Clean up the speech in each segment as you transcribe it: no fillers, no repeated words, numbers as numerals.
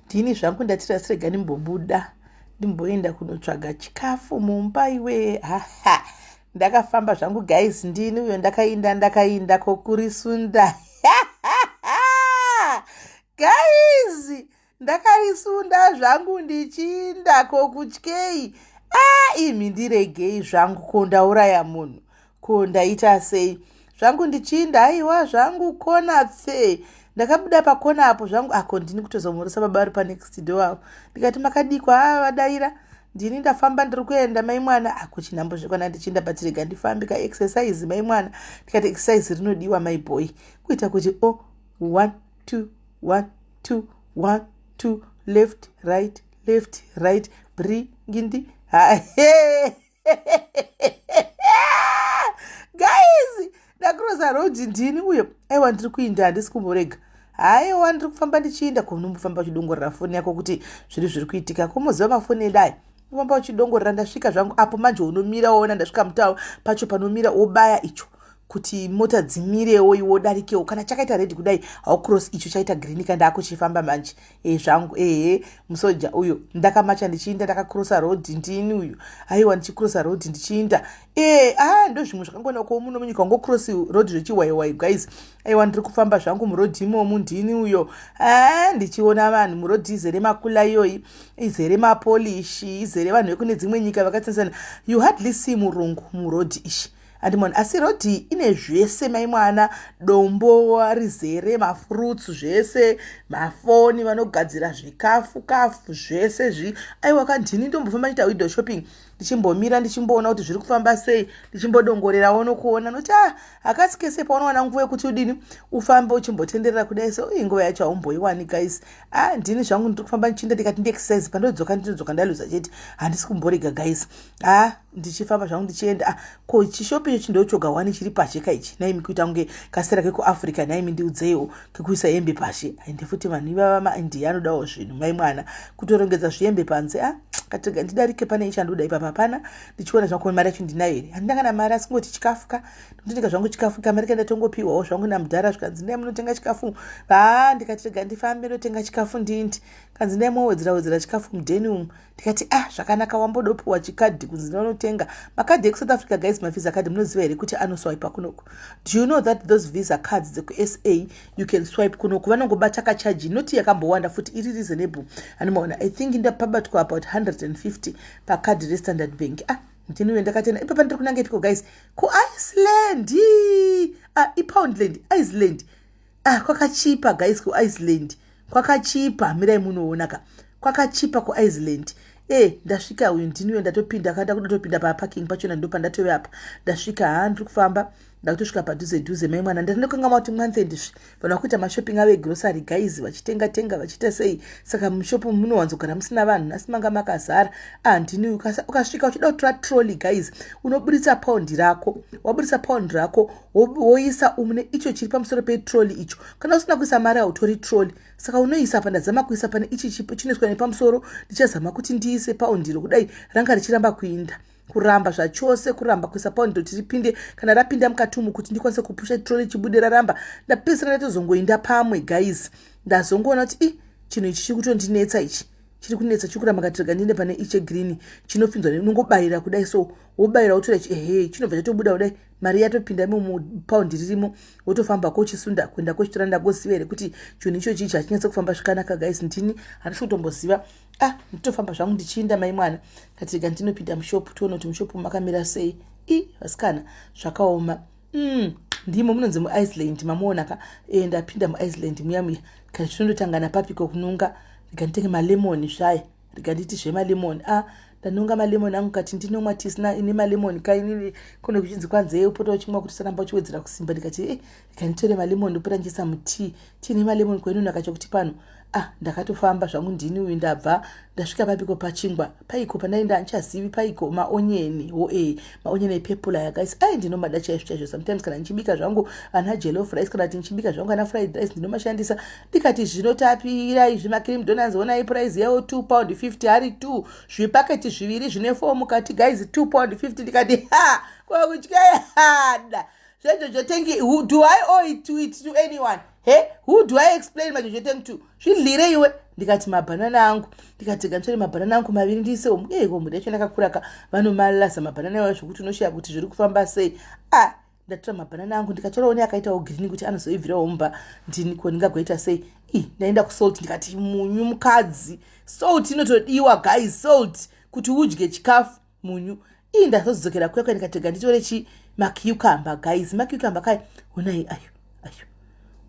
Ndini zvangu ndati rasirega ndimbobuda ndimboenda kunotsvaga chikafu mumba iwe. Haha, ndakafamba zvangu guys, ndini uyo ndakainda ndakainda kokurisunda guys, ndakarisunda zvangu ndichiinda kokutyei. A, imi ndiregei zvangu, ko ndauraya munhu, ko ndaita sei zvangu ndichiinda? Aiwa zvangu, kona pfe ndakabuda pakona apo zvangu ako, ndini kutozomhoresa baba vari panext door avo. Ndikati, "Makadikwa?" A, vadaira. "Ndini ndafamba, ndiri kuenda, mai mwana." Ako chinhambo zvekwana ndichiinda, but rega ndifambe kaexercise, mai mwana. Ndikati exercise rinodiwa, my boy, kuita kuti o 1 2 1 2 1 2, left, right, left, right, bringindi. Hahe guys, ndacrossa road, ndini uyo. Aiwa, ndiri kuinda, handisi kumborega. Haiwa, ndiri kufamba ndichiinda. Kunombofamba uchidongorera foni yako kuti zviri kuitika. Komoziva mafoni edu aya, ufamba uchidongorera. Ndasvika zvangu apo manje, unomira woona ndasvika mutao pacho panomira, wobaya icho kuti mota dzimirewo, iwo darikewo. Kana chakaita red kudai, haucross. Icho chaita green kandakuchifamba manje. E zvangu, ehe, musoja uyo. Ndakamacha ndichiinda, ndakacrossa road, ndini uyu. Aiwa, ndichicrossa road ndichiinda. E a, ndo zvimwe zvakangonako muno munyika, ungocross road zvechiwaiwai guys. Aiwa, ndiri kufamba zvangu murodhi imomu, ndini uyo. A, ndichiona vanhu murodhi, izere makula iyoyi, izere mapolishi, izere vanhu vekune dzimwe nyika vakatsanisana. You hardly see murungu murodhi ishi, andimona. Asi rodhi ine zvese, mai mwana, dombo rizere mafruits, zvese mafoni, vanogadzira zvikafu kafu zvese zvi. Aiwa kandini ndombofamba ndiita window shopping, ndichimbomira ndichimboona kuti zviri kufamba sei, ndichimbodongorerawo nokuona nokuti a ah, hakasi kese paunowana nguva yekuti udini, ufambe uchimbotenderera kudai. So iyi nguva yacho haumboiwani guys. A, ah, ndini zvangu ndiri kufamba ndichiinda. Ndikati ndiexercise, pandodzoka ndinodzoka ndaluza chete, handisi kumborega guys. A, ah, ndichifamba zvangu ndichienda. A, ko chishopi icho chindochoga wani chiri pashe kaichi naimi, kuita kunge kasera kekuAfrica. Naimi, ndiudzeiwo kekuisa hembe pashe. Hainde futi vanhu ivava maIndia anodawo zvinhu, mai mwana, kutorongedza zvihembe panze. A, katega ndidarike, pane ichandoda ipapa hapana. Ndichiona zvangu, mari yacho ndinayo here? Handina kana mari, asi kungoti chikafu ka, ndotenga zvangu chikafu. Kamari kandatongopiwawo zvangu namudhara, zvikanzi, "Ndai munotenga chikafu." Ha, ndikati rega ndifambe ndotenga chikafu ndindi. Kanzi, "Ndai mowedzera wedzera chikafu mudheni umu." Ndikati, "Ah, zvakanaka." Wambodopiwa chikadhi kunzi ndinotenga makadhi ekuSouth Africa guys, mavisa card. Munoziva here kuti anoswipa kunoku? Do you know that those Visa cards dzekuSA you can swipe kunoku? Vanongobata kacharge noti yakambowanda futi, iri reasonable, anomaona. I think ndapabatwa about 150 pakadhi reStandard Bank. Ah, ndiniwe ndakatenda ipapa. Ndiri kunanga ipiko guys? KuIceland. Ah, iPoundland, Iceland. Ah, kwakachipa guys, kuIceland kwakachipa. Mirai munoona ka, kwakachipa kuIceland. E, ndasvika uyu, ndiniwe ndatopinda. Kanda kuda topinda paparking pachona, ndo pandatove apa. Ndasvika. Ha, ndiri kufamba, ndakutosvika padhuze dhuze, mai mwana. Ndatandokangama kuti month end svi vanhu vakuita mashopping avo egrocery guys, vachitenga tenga, vachiita sei. Saka mushopu munowanzogara musina vanhu, nhasi manga makazara. Ah, ndini. Ukasvika uchida kutora trolley guys, unoburitsa paundi rako. Waburitsa paundi rako, woisa umune icho chiri pamusoro petrolley icho. Kana usina kuisa mari, hautori trolley. Saka unoisa pa, ndazama kuisa pane ichi chinoiswa nepamusoro. Ndichazama kuti ndiise paundiro kudai, ranga richiramba kuinda, kuramba zvachose, kuramba kuisa paundi kuti ripinde. Kana rapinda mukati umu, kuti ndikwanise kupusha trolley chibude, raramba. Ndapedzisira ndatozongoinda pamwe guys. Ndazongoona kuti i chinhu ichi chiri kutondinetsa, ichi chiri kunetsa, chiri kuramba. Katirega ndiende pane iche green chinopinzwa, unongobayira kudai so, wobayira wotora, ehe, chinobva chatobuda kudai, mari yatopinda imomo, paundi ririmo, wotofamba kochisunda kuenda kochitora. Ndagoziva here kuti chinhu icho chichi hachinyatsa kufamba zvakanaka guys? Ndini handisi kutomboziva. Ah, nditofamba zvangu ndichiinda, mai mwana. Katirega ndinopinda mushopu, tione kuti mushopu makamira sei. I vasikana, zvakaoma. Ndimo munonzi muIceland, mamuona ka. E, ndapinda muIceland muya muya. Kana tinondotangana papiko kununga? Rega nditenge malemoni zvaya, rega nditi zvemalemoni. A, ndanonga malemoni angu, kati ndinomwa tisina ine malemoni kainini. Kune kuchinzi kwanzee upota uchimwa kuti usaramba uchiwedzera kusimba. Ndikati, e, rega nditore malemoni, ndopota ndichiisa mutii tiine malemoni kwainonaka chokuti pano. Ah, ndakatofamba zvangu, ndini uyu. Ndabva ndasvika papiko pachingwa paiko pandaenda, handichazivi paiko. Maonyeni wo, e, maonyeni epurple aya guys. Ai, ndinomada chaizvo chaizvo. Sometimes kana ndichibika zvangu ana jollof rice, kana kuti ndichibika zvangu ana fried rice, ndinomashandisa. Ndikati zvinotapira izvi macream donuts. Onai price yawo, £2.50 ari 2, zvipaketi zviviri zvine 4 mukati guys, £2.50. Ndikati, ha, kwakutyayada zveJojo tank. Who do I owe it to, it to anyone? He, who do I explain maJojo tank to? Zvidlire iwe. Ndikati mabhanana angu, ndikati gantsvere mabhanana angu maviri ndiise umu. Eiko mhuri yacho ndakakuraka, vanomalaza mabhanana iwayo zvokuti unoshiya kuti zviri kufamba sei. Ah, ndatora mabhanana angu, ndikatorawo neakaitawo girini kuti anozoibvirawo mumba. Ndini ko ndingagoita sei? I ndaenda kusalt, ndikati munyu mukadzi, salt inotodiwa guys, salt kuti udye chikafu, munyu. Ii, ndazodzokera kuya kuya, ndikatega nditore chi macucumber guys, macucumber kai, honai ayo ayo.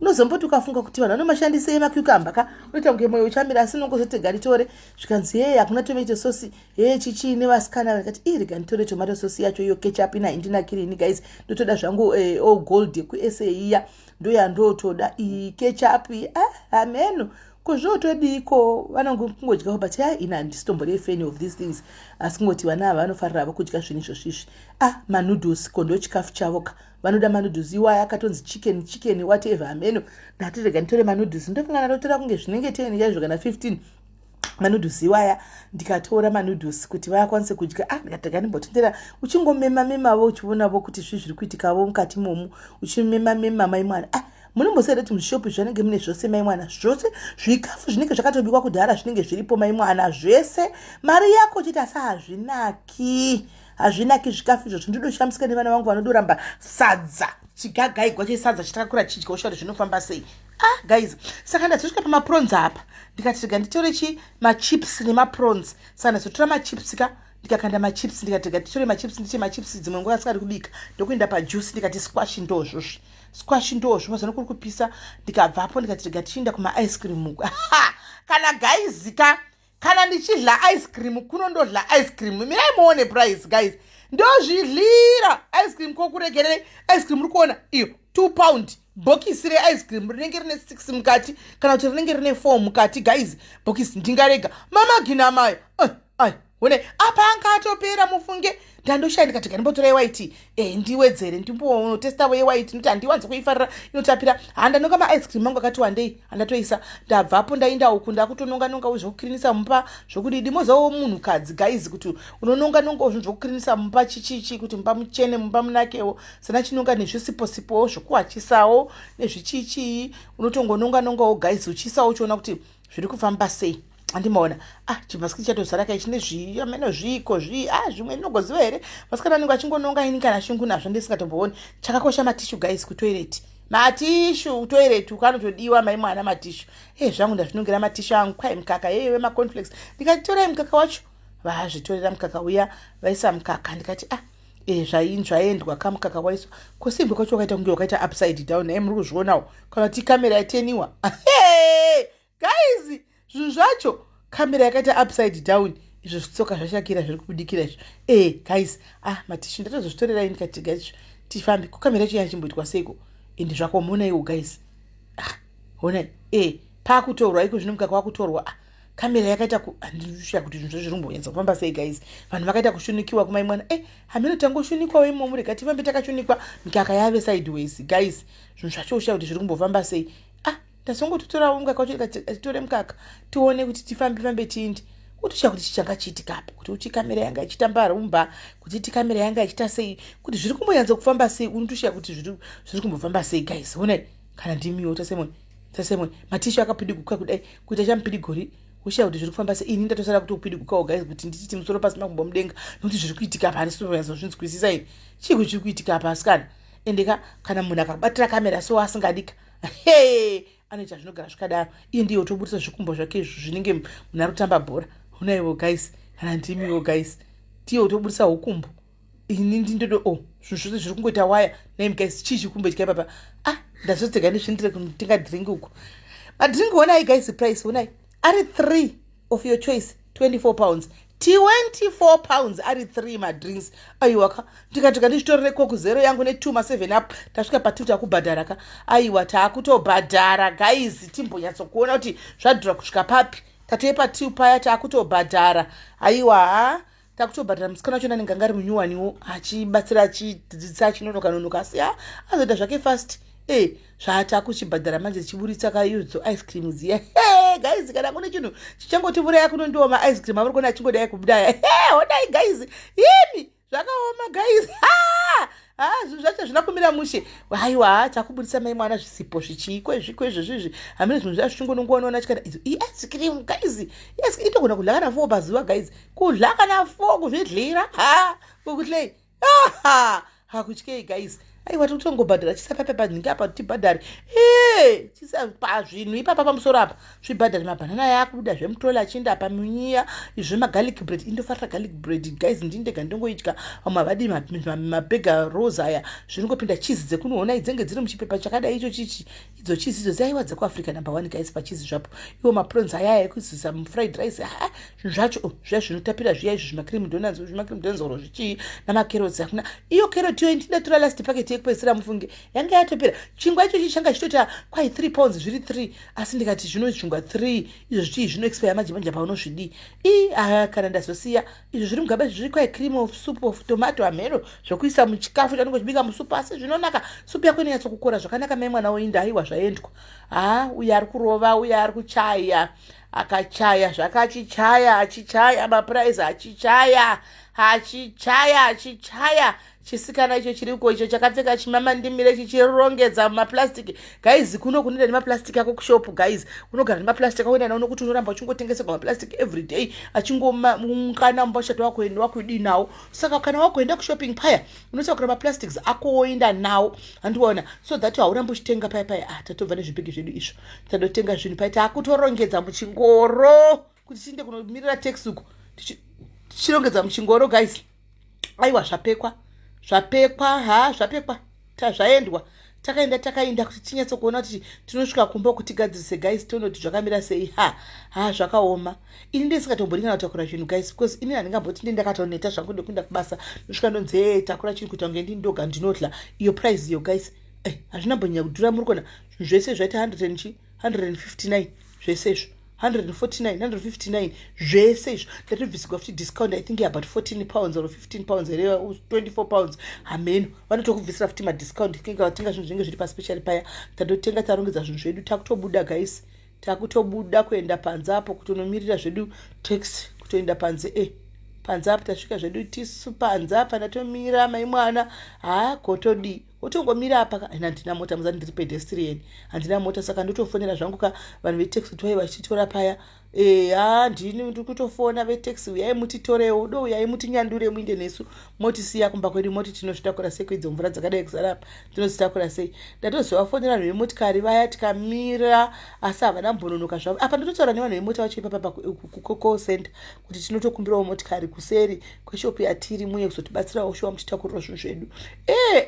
Unozomboti ukafunga kuti vanhu vanomashandisei macucumber ka, unoita kunge mwoyo uchamira, asi unongozotega nditore. Zvikanzi, "Hei, hakuna tomato sauce." Hee, chichii nevasikana? Ndikati, "Ii, rega nditore tomato sauce yacho iyo." Ketchup ina indinakirini guys, ndotoda zvangu All Gold yekuSA iya, ndoyandotoda iyi ketchup. Ah, hameno kuzvotodiko, vanongodyawo, but ya, ina handisitombori fan of these things, asi kungoti vana ava vanofarira vo kudya zvinhu izvozvizvi. Ah, manoodles ko ndo chikafu chavo ka, vanoda manoodles iwaya akatonzi chicken, chicken, whatever, hameno. Ndati rega nditore manoodles, ndofunga ndatotora kunge zvinenge 10 chaizvo kana 15 manoodles iwaya. Ndikatora manoodles kuti vakwanise kudya. Ah, ndikati rega ndimbotendera, uchingomema memavo, uchionavo kuti zvii zviri kuitikavo mukati momu, uchimema mema mai mwana. Ah, munombosiyada kuti mushopu zvanenge mune zvose mai mwana, zvose zvikafu zvinenge zvakatobikwa kudhara zvinenge zviripo mai mwana, zvese. Mari yako chete, asi hazvinaki, hazvinaki zvikafu izvozvo. Ndinoshamisika nevana vangu vanodoramba sadza, chigagaigwa chesadza chitakakura chidya, usha kuti zvinofamba sei. Ah guys, saka ndazosvika pamaprons apa, ndikati rega nditore chi machips nemaprons. Saka ndazotora machips ka, ndikakanda machips, ndikati rega nditore machips, ndiche machips. Dzimwe nguva asikadi kubika, ndokuenda pajuice, ndikati squash ndozvozvi, squash ndozvo, mazano kuri kupisa. Ndikabvapo, ndikati rega tichienda kumaice cream uku. Kana guys ka, kana ndichidla ice cream kuno, ndodla ice cream. Mirai muone price guys, ndozvidlira ice cream. Kokuregerei ice cream uri kuona iyo £2 bhokisi reice cream, rinenge rine 6 mukati kana kuti rinenge rine 4 mukati guys. Bhokisi ndingarega mamagina mayo ai, one apa anga atopera mufunge. Ndandoshaya, ndikati gandimbotora yewhite ndiwedzere, ndimbotestavo yewhite, nokuti handiwanzi kuifarira, inotapira. Handanonga maice cream angu akati wandei, handatoisa. Ndabvapo, ndaenda uku, ndakutononga nongawo zvokukirinisa mumba, zvokudidi. Mozawo munhukadzi guys, kuti unononga nongawo zvinhu zvokukirinisa mumba, chichichi, kuti mumba muchene, mumba munakewo. Sana chinonga nezvisiposipowo zvokuwachisawo nezvichichii, unotongononga nongawo guys, uchiisawo, uchiona kuti zviri kufamba sei. Andimaona, ah, chibhasikiti chatozara kai, chine zvii, ameno zviiko zvii. Ah, zvimwe ndinogoziva here, vasikana vanenge vachingononga, ini kana shungu nazvo ndisingatombooni. Chakakosha matissue guys, kutoilet, matissue kutoilet ukanotodiwa mai mwana, matissue. E zvangu, ndazvinongera matissue angu. Kwai mukaka yeye wemacornflakes, ndikati torai mukaka wacho, vazvitorera mukaka uya, vaisa mukaka. Ndikati, ah, e zvaendwa kamukaka waiswa kosimbwe kwacho wakaita kunge wakaita upside down. Naye muri kuzvionawo kana kuti kamera yateniwa guys, zvinhu zvacho, kamera yakaita upside down. Izvo zvitsoka zvashakira zviri kubudikira izvo. Guys, ah, matissue ndatozozvitorerai, ndikati guys, tifambe. Kukamera yacho yachimboitwa seiko? Ende zvakomonaiwo guys. Ah, honai, pakutorwa iko zvino mukaka wakutorwa. Ah, kamera yakaita, handishuya kuti zvinhu zviri kumbonyatsa kufamba sei guys. Vanhu vakaita kushunikiwa kumai mwana. Hameno tangoshunikwawo imomo, rega tifambe takashunikwa. Mikaka yave sideways guys, zvinhu zvacho ushuya kuti zviri kumbofamba sei. Ah, ndazongototorawo mukaka wacho, titore mukaka tione kuti tifambe fambe tiinde. Utoshaya kuti chichanga chiitika apa, kuti uti kamera yanga ichitamba rumba, kuti ti kamera yanga ichiita sei, kuti zviri kumbonyatsa kufamba sei. Unotoshaya kuti zviri kumbofamba sei guys. Honai, kana ndimiwo tasimoni, tasimoni, matissue akapidiguka kudai kuita chamupidigori, ushaya kuti zviri kufamba sei. Ini ndatosara kuti kupidigukawo guys, kuti ndichiti musoro pasi makumbo mudenga, nokuti zviri kuitika apa handisitonyatsa ini chiiko chiri kuitika apa asikana. Endeka kana munhu akabatira kamera so asingadika, he, anoita zvinogara zvikadaro. Iye ndiye otobudisa zvikumbo zvake izvo zvinenge munhu ari kutamba bhora. Unaiwo guys, kana ndimiwo guys, tiye utobudisa ukumbo, ini ndindodo o zvinhu zvose zviri kungoita waya naim guys. Chii chikumbo chikaipapa? Ah, ndazotega ndizvindire kunotenga drink uku, madrink. Honai guys, price, honai, ari three of your choice, £24, £24 ari three madrinks. Aiwa ka, ndikati kandizvitorere Coke Zero yangu ne2 ma7 Up. Tasvika patu, takubhadhara ka. Aiwa, taakutobhadhara guys, timbonyatsokuona kuti zvadhura kusvika papi. Tatove patiu paya, taakutobhadhara. Aiwa ha, takutobhadhara. Musikana wacho nanenge anga ari munyuwaniwo, achibatsira, achidzidzisa, achinonoka nonoka, asi ha, azoita zvake fast. Zvatakuchibhadhara manje, tichiburitsa kaidzo ice cream dziya. He guys, kana kune chinhu chichangotiuraya kuno, ndiwo maice cream avari kuona achingodai kubudaya. He, honai guys, imi, zvakaoma guys. Ha, zvinhu zvacho hazvina kumira mushe. Haiwa, takubudisa mai mwana zvisipo zvichiiko izviko izvozvo izvi. Hamene zvinhu zvacho zvichingonongoona chikana idzo. Ice cream guys. Yes, itogona kudla kana 4 pazuva guys. Kudla kana 4 kuzvidlira. Ha, kukutlei. Ha, hakutyei guys. Aiwa, tikutongobhadhara chisa papa panhingi apa tibhadhare. Eh, chisa pazvinhu ipapa pamusoro apa. Zvibhadhare mabhanana yakubuda zvemutola achinda apa munyiya izvi magarlic bread. Indofarira garlic bread guys, ndini ndega ndongoidya. Vamwe havadi mabhega rolls aya. Zvinongopinda cheese dzekunoona idzenge dziri muchipepa chakadai icho chichi. Idzo cheese idzo dzaiwa dzekuAfrica number 1 guys pacheese zvapo. Iwo maprons aya aya ekuisisa mufried rice. Ha, zvinhu zvacho oh, zviya zvinotapira zviya izvi zvimacream donuts, zvimacream donuts oro zvichii namacarrots hakuna. Iyo carrot iyo ndindatora last packet yekupedzisira mufunge. Yanga yatopera. Chingwa icho changa chitoita kwai 3 pounds zviri 3 asi ndikati zvino chingwa 3 izvo zvichii zvino expire manje manje paunozvidii. I ah, kana ndazosiya izvo zviri mugaba zviri kwai cream of soup of tomato hameno zvokuisa muchikafu chanenge uchibika musupu asi zvinonaka. Supu yako inonyatsokukora zvakanaka mai mwana woinda aiwa zvaendwa. Ha, uyo ari kurova, uyo ari kuchaya. Akachaya zvakachichaya achichaya mapuraizi achichaya achichaya achichaya. Chisikana icho chiriko icho chakapfeka chimama ndimire chichirongedza mumaplastic guys. Kuno kunoenda nemaplastic ako kushop guys, unogara nemaplastic ako enda nokuti unoramba uchingotengeserwa maplastic every day achingoungana mumba uchati wakuenda wakudii nawo. Saka kana wakuenda kushopping paya unotakura maplastics ako woenda nawo, handiona, so that haurambi uchitenga paya paya. Ah, tatobva nezvibhegi zvedu izvo, tadotenga zvinhu paya, taakutorongedza muchingoro kuti tiinde kunomirira taxi uko, tichirongedza muchingoro guys. Aiwa, zvapekwa, zvapekwa, ha, zvapekwa, tazvaendwa. Takaenda, takaenda kuti tinyatsokuona kuti tinosvika kumba kuti tigadzirise guys, tonoti zvakamira sei. Ha ha, zvakaoma. Ini ndisingatombodi kana kutakura zvinhu guys, because ini handingamboti ndi ndakatoneta zvangu nekuenda kubasa, ndosvika ndonzi, "Hey, takura chinhu," kuita kunge ndini ndoga ndinodla. Iyo price iyo guys, eh, hazvina mbonyanya kudhura. Muri kuona zvinhu zvese zvaita 100 159 zvese izvo, 149, 159 zvese izvo. Ndatobvisigwa futi discount, I think about £14 or £15 here, £24 hameno. Vanotokubvisira futi madiscount kinga vatenga zvinhu zvinenge zviri paspecial paya. Tandotenga, tarongedza zvinhu zvedu, takutobuda guys, takutobuda kuenda panze apo kutonomirira zvedu taxi kutoenda panze. E, panze apo tasvika zvedu tisu panze apa, ndatomira mai mwana. Ha, kotodii, wotongomira apa. Handina mota muzati, ndiri pedestrian, handina mota, saka ndotofonera zvangu ka vanhu vetaxi kuti vai vachitora paya. Ha, ndini ndiri kutofona vetaxi, uyai mutitorewo do, uyai mutinyandure muinde nesu, motisiya kumba kwedu. Moti tinozvitakura sei kuidzo mvura dzakadai kuzara apa, tinodzitakura sei? Ndatozovafonera vanhu vemotikari vaya, tikamira, asi havana mbononoka zvavo. Apa ndototaura nevanhu vemota vacho ipapa kucall center kuti tinotokumbirawo motikari kuseri kweshopu yatiri, muye kuzotibatsirawo shuwa muchitakurira zvinhu zvedu. E,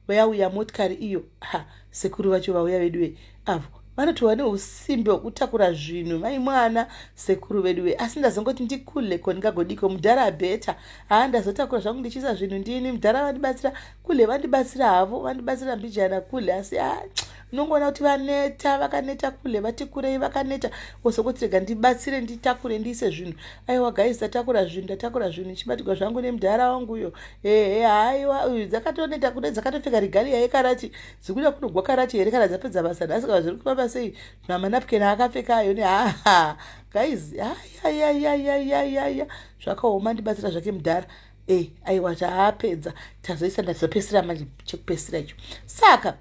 vayauya motikari iyo. Ha, sekuru vacho vauya veduwe, avo vanotova neusimbe hwekutakura zvinhu mai mwana, sekuru veduwe. Asi ndazongoti ndikule ko ndingagodiko mudhara bheta. Ha, ndazotakura zvangu ndichiisa zvinhu ndini, mudhara vandibatsira, kule vandibatsira havo, vandibatsira mbijana kule. Asi ha, unongoona kuti vaneta, vakaneta kule, vati kurei, vakaneta. Wozongoti rega ndibatsire, nditakure, ndiise zvinhu. Aiwa guys, tatakura zvinhu, ndatakura zvinhu ndichibatirwa zvangu nemudhara wanguyo. Ehe, haiwa, uyu dzakatoneta kune dzakatopfeka regalia yekarati, dzikuda kunogwa karati here kana dzapedza basa nhasi, kana zviri kufamba sei, mamanapkin akapfeka ayo ne. Haha guys, ayayayayayaya, zvakaoma. Ndibatsira zvake mudhara. E, aiwa, taapedza, tazoisa, ndazopesira manje chekupesira icho. Saka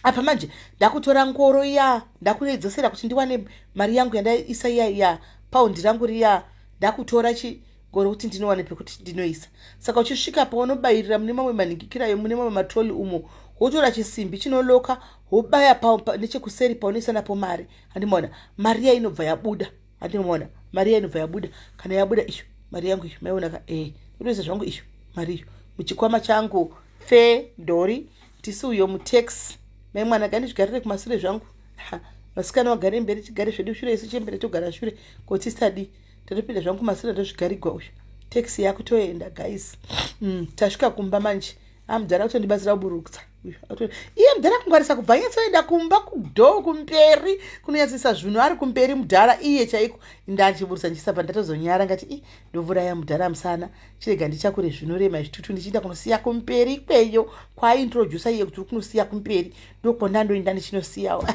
apa manje ndakutora ngoro iya, ndakuidzosera kuti ndiwane mari yangu yandaisa iya iya, paundi rangu riya. Ndakutora chingoro kuti ndinowane pekuti ndinoisa. Saka uchisvika paunobayirira mune mamwe manhingikirayo, mune mamwe matroli umo, wotora chisimbi chinoloka, wobaya nechekuseri paunoisa napo mari, handimaona? Mari iya inobva yabuda, handimaona? Mari iya inobva yabuda. Kana yabuda isho mari yangu iyo, maiona ka? E, ndotoisa zvangu isho mari iyo muchikwama changu. Fe ndori tisi uyo mutaxi mai mwana, gandizvigarire kumasure zvangu. Vasikana vagare mberi, tigare zvedu shure isu, chembere togara shure kotisadi. Tatopinda zvangu kumasure, ndozvigarigwa uyu, taxi yakutoenda guys. Tasvika kumba manje, amudhara kutondibatsira kuburukutsa iye mudhara kungwarisa kubva anyatsoenda kumba kudoor kumberi kunonyatsoisa zvinhu, ari kumberi mudhara iye chaiko. Ndachiburutsa ndichisa pa, ndatozonyara ngati i ndovuraya mudhara musana, chirega ndichakure zvinorema zvitutu ndichienda kunosiya kumberi ikweyo kwaaintrodusa iye kuti uri kunosiya kumberi, ndokonda ndoenda ndichinosiyawo.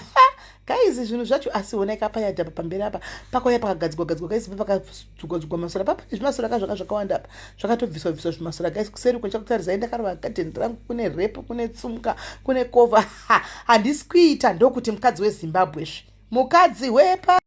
Guys, zvinhu zvacho asi honai kapayadhi apa pamberi apa pakauya pakagadzigwa gadzigwa guys, pakadzugwa dzugwa masora pa, pane zvimasora ka zvaka zvakawanda apa, zvakatobviswa bviswa zvimasora guys. Kuseri kwenchakutarisai, ndakarova gadheni rangu, kune rape, kune tsumuka, kune kovha. Handisi kuita ndokuti mukadzi weZimbabwe zve mukadzi wepa.